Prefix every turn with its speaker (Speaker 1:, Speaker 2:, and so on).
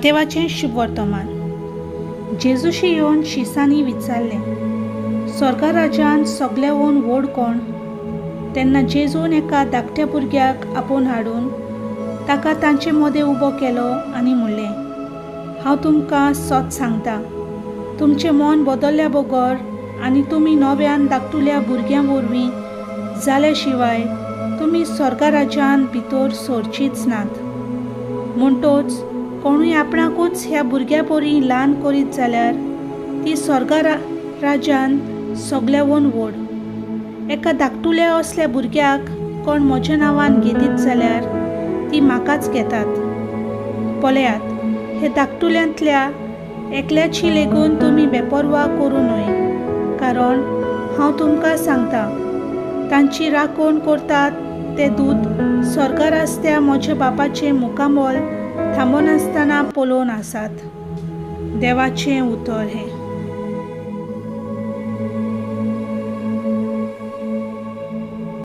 Speaker 1: मातेवाचें शुभवर्तमान. जेजूशी येवन शिसांनी विचारलें, स्वर्गा राज्यांत सगल्याहून व्हड कोण? तेन्ना जेजून एका धाकट्या भुरग्याक आपोवन हाडून ताका तांचे मदें उबो केलो आनी म्हणलें, हांव तुमकां सत सांगता, तुमचें मन बदल्ल्या बगर आनी तुमी नव्यान धाकटुल्या भुरग्यां वरवीं जाल्या शिवाय तुमी स्वर्गा राज्यांत भितर सरचीच नात. म्हणटच कोणूय आपणाकूच ह्या भुरग्या परी ल्हान करीत जाल्यार ती स्वर्गा राज्यान सगल्याहून व्हड. एका धाकटुल्या असल्या भुरग्याक कोण म्हज्या नांवान घेतीत जाल्यार ती म्हाकाच घेतात. पळयात, हे धाकटुल्यांतल्या एकल्याची लेगून तुमी बेपर्वा करूं न्हय, कारण हांव तुमकां सांगता, तांची राखण करतात ते दूत स्वर्गार आसत्या म्हज्या बापाचें मुखामळ थांबनासतना पळोवन आसात. देवाचें उतर हें.